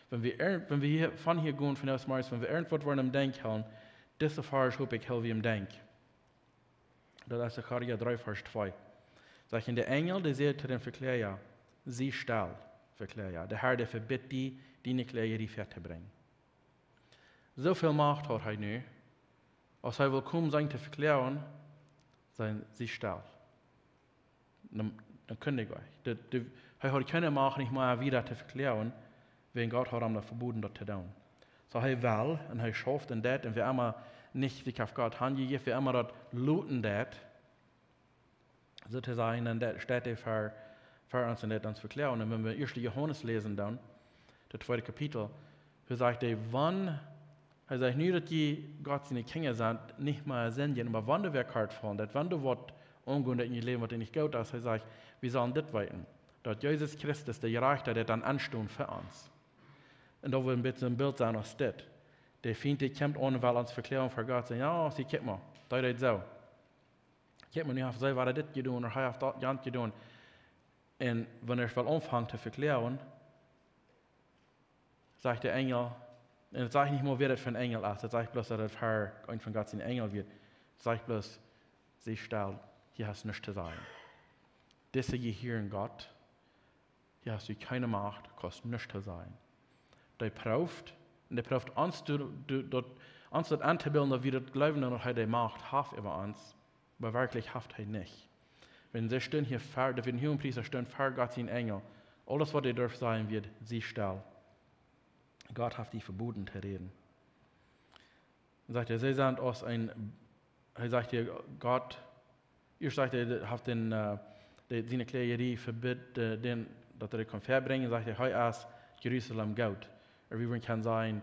wan wie irjent-, wan wie hia, von hia gonen, von Osmars, wan wie irjentwaut woaren em Denkj hoolen, dise Varsch hop ekj, hool wie em Denkj. Daut es Sacharja dree, Varsch twee. Sajcht: "Un de Enjel, dee säd to dän Vekloaga: Sie stell, Vekloaga. De Herr, dee vebitt die, diene Kloag die väa to brinjen." Soo väl Macht haud hee nu, aus hee wull komen sennen to vekloagen, säd hee: "Sie stell." Dan, dan kunn hee goanich. De, de, hee haud kjeene Macht nich mea wieda to vekloagen, wiels Gott haud am daut veboden, daut to doonen. Soo hee well, un hee schauft un deit, un wia emma nich sikj aun Gott hanjejäft, wia emma daut loten deit, soo to sajen, un daut steit hee ver, ver ons un deit ons vekloagen. Un wan wie ieeschte Johanes läsen dan, daut tweede Kapitel, hee sajcht, hee, wan, hee sajcht: "Nu daut jie Gott siene Kjinja sent, nich mea sindjen, oba wan doa wäa kort faulen deit, wan doa waut aungonen deit en jun Läwen, waut nich goot es," hee sajcht, "wie sellen dit weeten, daut Jesus Christus, de Jerajchta, deit dan enstonen fa ons." Un daut woat een bät een Bilt sennen aus dit. De Fient, dee kjemt aun, well ons vekloagen ver Gott, sajen: "Jo, see, kjikj mol, dee deit soo. Kjikj mol, nu haft see wada dit jedonen, ooda hee haft daut, jant jedonen." Un wan hee well aunfangen to vekloagen, sajcht de Enjel, un daut sajcht nich mol, wäa daut fa een Enjel es, daut sajcht bloos, daut et ver-, eent von Gott siene Enjel wia. Daut sajcht bloos: "Sie stell, hia hast nuscht to sajen." Dise jehieren Gott. Hia hast du kjeene Macht, kaust nuscht to sajen. Dee prooft, un dee prooft ons to, to, daut, ons daut entobilden, daut wie daut jleewen, daut hee dee Macht haft äwa ons. Oba werkjlich haft hee nich. Wan see stunden hia ver, daut wie een Huagepriesta stunden ver Gott sien Enjel, aules waut hee durf sajen, wia: Sie stell. Gott haft die veboden to räden. Dan sajcht hee, see sent aus een, hee sajcht hia, Gott, ieescht sajcht hee, haft dän, äh, de, siene Kjläajerie vebät, äh, dän, daut hee kunn verbrinjen, sajcht hee, hee es Jerusalem Goot. Un wie wudden kjennen sajen,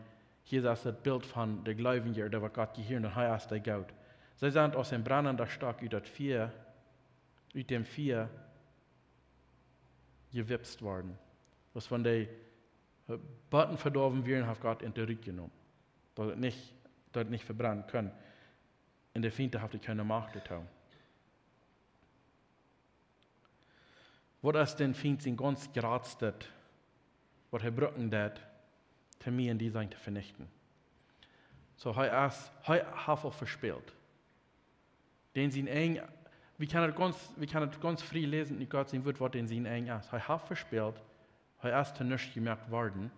hia es daut Bilt von de Gleubje, dee waut Gott jehieren, un hee es dee Goot. See sent aus een brennenda Stock ut daut Fia, ut däm Fia jewipst worden. Daut wan dee, äh, buten vedoawen wieren, haft Gott an rutjenomen. Daut et nich, daut et nich vebrennen kunn. Un de Fient haft kjeene Macht doatoo. Waut es dän Fient sien gaunz jratstet, waut hee brucken deed, om mie un die sennen to venichten? Soo, hee es, hee haft aul vespält. Dän sien Enj, wie kjennen et gaunz, wie kjennen et gaunz frie läsen en Gott sien Wuat, waut dän sien Enj es. Hee haft vespält, hee es to nuscht jemoakt worden.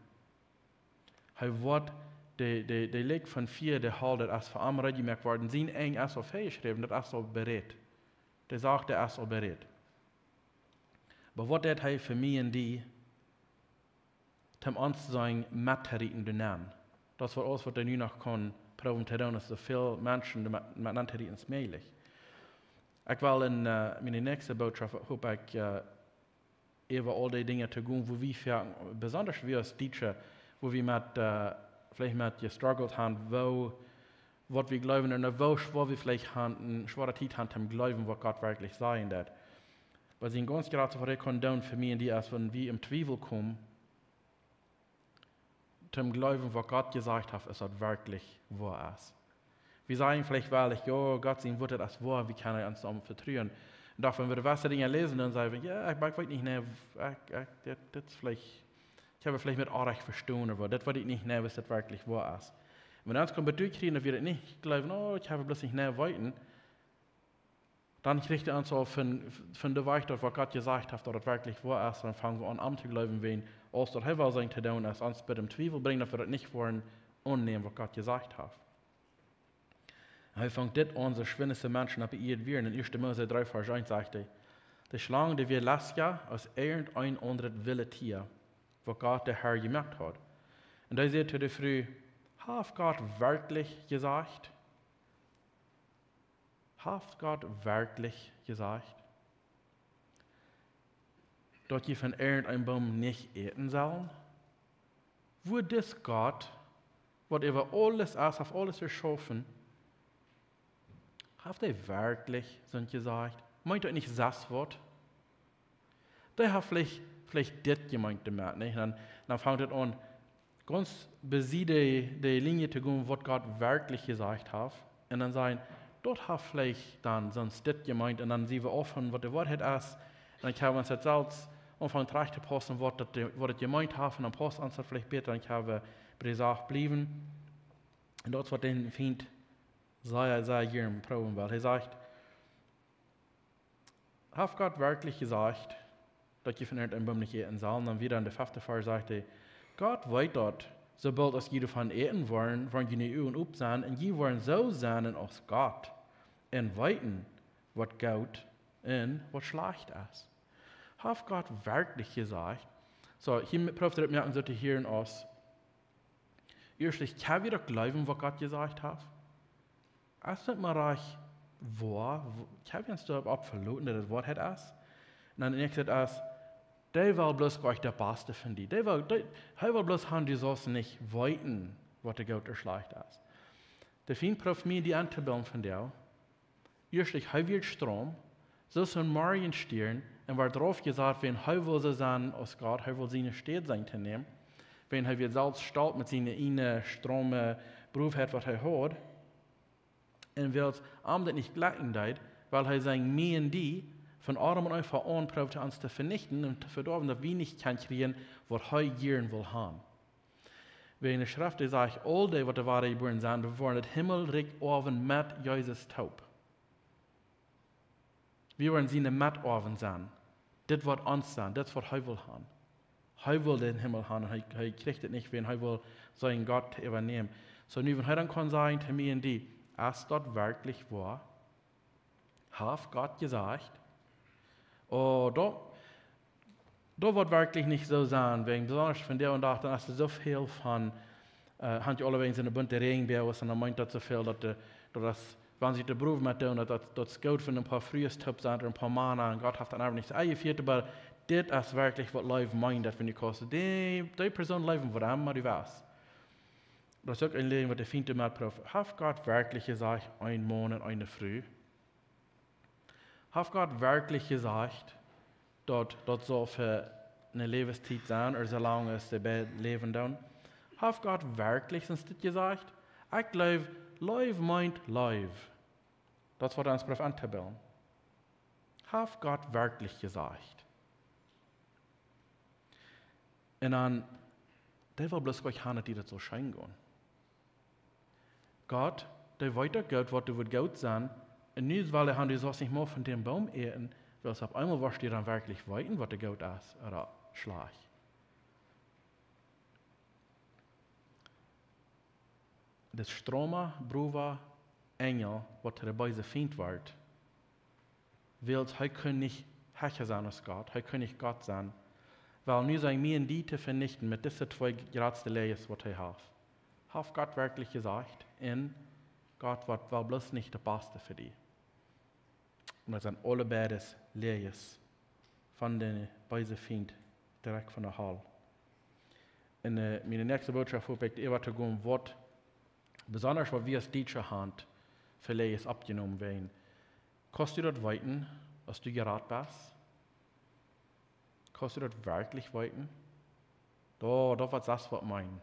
Hee woat, de, de, de Lake von Fia, de Hal, daut es fa am reed jemoakt worden. Sien Enj es aul väajeschräwen, daut es aul bereit. De Sach, dee es aul bereit. Oba waut deed hee fa mie un die, om ons sennen mettorieten doa nenn? Daut es waut aules, waut hee nu noch kaun proowen to doonen, es soo väl Menschen doa met, met nenn to rieten aus mäajlich. Ekj well en, äh, miene näakjste Botschaft, hop ekj, äh, äwa aul dee Dinja to gonen, wua wie fa, besonda wie aus Dietsche, wua wie met, äh, veleicht met jestruggelt haben, woo, waut wie jleewen, un woo schwoa wie veleicht haben, eene schwoare Tiet haben, om to jleewen, waut Gott werkjlich sajen deed. Oba sien gaunz jratstet, waut hee kunn doonen fa mie un die, es, wan wie em Twiewel komen, om to jleewen, waut Gott jesajcht haft, es daut werkjlich woa es. Wie sajen veleicht woarlich, jo, Gott sien Wuat, daut es woa, wie kjennen ons doaropp vetruen. Un dan, wan wie de waut Dinja läsen, dan sajen wie, jo, ekj, ekj weet nich, nä, ekj, ekj, dit, dit es veleicht, ekj hab veleicht met Onrajcht vestonen, oba dit weet ekj nich, nä, aus daut werkjlich woa es. Un wan ons kaun bedrieejen, daut wie daut nich jleewen, oh, ekj hab bloos nich, nä, weeten, dan kjricht hee ons aul von, von de Wajch, daut waut Gott jesajcht haft, daut et werkjlich woa es, dan fangen wie aun, am to jleewen, wan, aus daut hee well sennen to doonen, es ons bie dän Twiewel brinjen, daut wie daut nich woaren aunnämen, waut Gott jesajcht haft. Un hee fangt dit aun, soo schwind aus de Menschen opp de Ieed wieren. En ieeschte Mose dree Varsch eent sajcht hee, de Schlang, dee wia lestja aus irjent een aundret willet Tia, waut Gott de Herr jemoakt haud. Un hee säd to de Fru, haft Gott werkjlich jesajcht? Haft Gott werkjlich jesajcht, daut jie von irjent een Boom nich äten sellen? Woo dis Gott, waut äwa aules es, haft aules jeschaufen, haft hee werkjlich soont jesajcht? Meent hee nich selfst waut? Dee haft veleicht, veleicht dit jemeent doamet, nä? Dan, dan fangt et aun, gaunz bie de, de Linie to gonen, waut Gott werkjlich jesajcht haft. Un dan sajen, daut haft veleicht dan soont dit jemeent. Un dan seenen wie auf von waut de Woarheit es. Un dan kjenn wie ons daut selfst aunfangen trajcht to paussen, waut daut de, waut et jemeent haft. Un dan pausst ons daut veleicht bäta, dan kjenn wie bie de Sach bliewen. Un daut es waut dän Fient sea, sea jieren proowen well. Hee sajcht, haft Gott werkjlich jesajcht, daut jie von irjent een Boom nich äten sellen? Dan wada en de fefte Varsch sajcht hee, Gott weet daut, soo boolt aus jie doavon äten woaren, woaren june Uagen op sennen, un jie woaren soo sennen aus Gott, un weeten, waut goot un waut schlajcht es. Haft Gott werkjlich jesajcht? Soo, hia prooft hee daut moaken soo to hieren aus, ieeschtlich, kjenn wie daut jleewen, waut Gott jesajcht haft? Es daut mau rajcht woa? Wo-, kjenn wie ons doaropp veloten, daut et Woarheit es? Un dan de näakjste es, dee well bloos jlikj daut baste von die. Dee well, dee, hee well bloos haben, du saust nich weeten, waut de goot un schlajcht es. De Fient prooft mie die auntobilden von die. Ieeschtlich, hee wia straum, soo aus een Morjestierna, un wort doaropp jesat, wan hee wull soo sennen aus Gott, hee wull siene Städ sennen to nämen, wan hee wia selfst stolt met siene ieejne straume Broofheit, waut hee haud. Un wiels am daut nich jlekjen deed, wiels hee sien Mie un die von Adam aun eefach aunproowd ons to venichten un to vedoawen, daut wie nich kjennen kjrieen, waut hee jieren wull haben. Wäajen de Schreft, dee sajcht, aul dee, waut de Wada jebuaren sent, dee woaren daut Himmelrikj oawen met Jesus toop. Wie woaren siene Metoawen sennen. Dit woat ons sennen, dit woat hee well haben. Hee well dän Himmel haben un hee, hee kjricht et nich, wan hee well sienen Gott äwanämen. Soo nu, wan hee dan kaun sajen to mie un die, es daut werkjlich woa? Haft Gott jesajcht? Oh, daut, daut woat werkjlich nich soo sennen, wäajen besonda vondoag dän Dach, dan es doa soo väl von, äh, hab jie aule wäajen soone bunte Räajenboagen un dan meent daut soo väl daut, de, daut es, wan see de Prow met doonen, daut, daut, daut es goot, wan een poa Frues toop sent ooda een poa Mana un Gott haft daut oba nich soo enjefieet, oba dit es werkjlich waut Leew meent, daut wan du kaust dee, dee Persoon leewen, wua emma du west. Daut es uk een Läwen waut de Fient met prooft. Haft Gott werkjlich jesajcht, een Maun un eene Fru? Haft Gott werkjlich jesajcht, daut, daut saul fa eene Läwenstiet sennen, ooda soo lang aus dee beid läwen doonen? Haft Gott werkjlich soo dit jesajcht? Ekj jleew, Leew meent Leew. Daut es waut hee ons prooft entobillen. Haft Gott werkjlich jesajcht? Un dan, dee well bloos goot haben, daut die daut saul scheen gonen. Gott, dee weet uk goot, waut doa woat goot sennen. Un nu well hee haben, du saust nich mea von dän Boom äten, wiels opp eemol woascht du dan werkjlich weeten, waut doa goot es ooda schlajcht. Daut strome, browe Enjel, waut de beese Fient wort, wiels hee kunn nich hecha sennen aus Gott, hee kunn nich Gott sennen, well nu sennen, mie un die to venichten met dise twee jratste Läajes, waut hee haft. Haft Gott werkjlich jesajcht? Un Gott woat woll bloos nich daut Baste fa die. Un daut sent aule beides Läajes von dän beesen Fient, direkt von de Hal. Un, äh, miene näakjste Bootschoft, hop ekj, doaräwa to gonen, woat besonda, waut wie aus Dietsche haben, fa Läajes oppjenomen woaren. Kaust du daut weeten, aus du jerat best? Kaust du daut werkjlich weeten? Daut, daut woat sest waut meenen.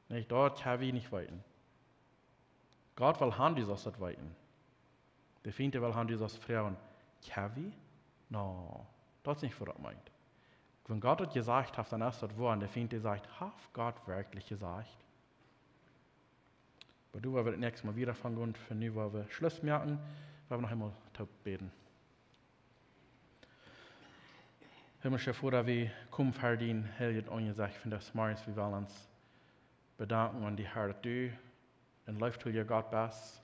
Nich, daut kjenn wie nich weeten. Gott well haben, du saust daut weeten. De Fient well haben, du saust froagen: "Kjenn wie?" No, daut es nich waut daut meent. Wan Gott daut jesajcht haft, dan es daut woa. Un de Fient sajcht: "Haft Gott werkjlich jesajcht?" Oba doa woa wie daut näakjste Mol wieda von gonen. Fa nu woa wie Schluss moaken. Woa wie noch eemol toop bäden. Himmlischa Voda, wie komen ver dien heiljet Aunjesecht vondoag zemorjes. Wie wellen ons bedanken aun die, Herr, daut du een leeftolja Gott best.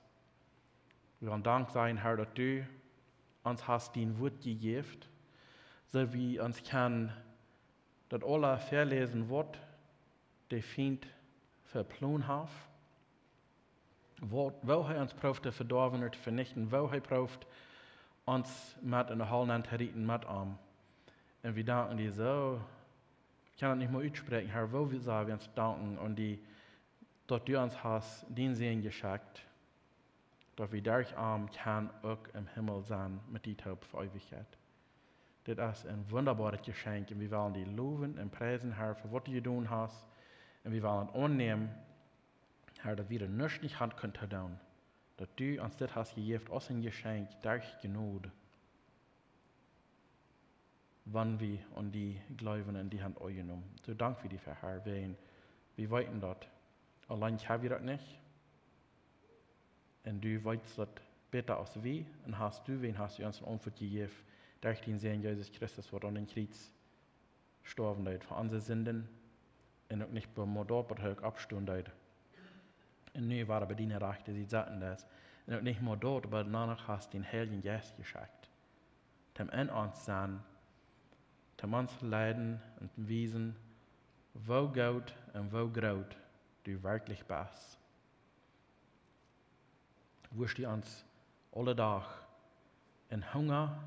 Wie wellen Dank sajen, Herr, daut du ons hast dien Wuat jejäft, soo wie ons kjennen daut aula väaläsen, waut de Fient fa Plon haft, woo, woo hee ons prooft to vedoawen un to venichten, woo hee prooft ons met enne Hal nenn to rieten met am. Un wie danken die soo. Ekj kaun daut nich mol utspräakjen, Herr, woo wie, saj wie ons danken aun die, daut du ons hast dienen Sän jeschekjt, daut wie derch am kjennen uk em Himmel sennen met die toop fa Eewichkjeit. Dit es een wundaboaret Jeschenkj un wie wellen die lowen un priesen, Herr, fa waut du jedonen hast. Un wie wellen aunnämen, Herr, daut wie doa nuscht nich haben kunt to doonen, daut du ons dit hast jejäft aus een Jeschenkj derch Jnod, wan wie aun die jleewen un die haben aunjenomen. Soo dank wie die fa, Herr, wäajen wie weeten daut auleen kjenn wie daut nich. Un du weetst daut bäta aus wie. Un hast du, wäajen hast du ons eene Auntwuat jejäft derch dienen Sän Jesus Christus, waut aun daut Kjriez stoawen deed fa onse Sinden. Un uk nich bloos daut, oba uk oppstonen deed. Un nu wada bie diene rajchte Sied sitten deed. Un uk nich bloos daut, oba dan uk hast dien Heiljen Jeist jeschekjt, toom en ons sennen, toom ons leiden un wiesen, woo goot un woo groot du werkjlich best. Wurscht du ons aule Doag een Hunga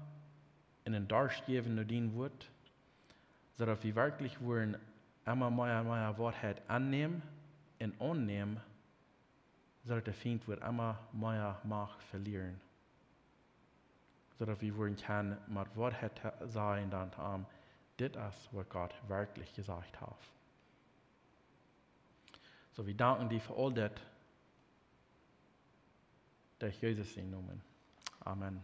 un een Darscht jäwen no dien Wuat, soo daut wie werkjlich wudden emma mea un mea Woarheit aunnämen un aunnämen, soo daut de Fient wudd emma mea Macht velieren, soo daut wie wudden kjennen met Woarheit sajen dan to am: "Dit es, waut Gott werkjlich jesajcht haft." Soo, wie danken die fa aul dit, derch Jesus sienen Nomen. Amen.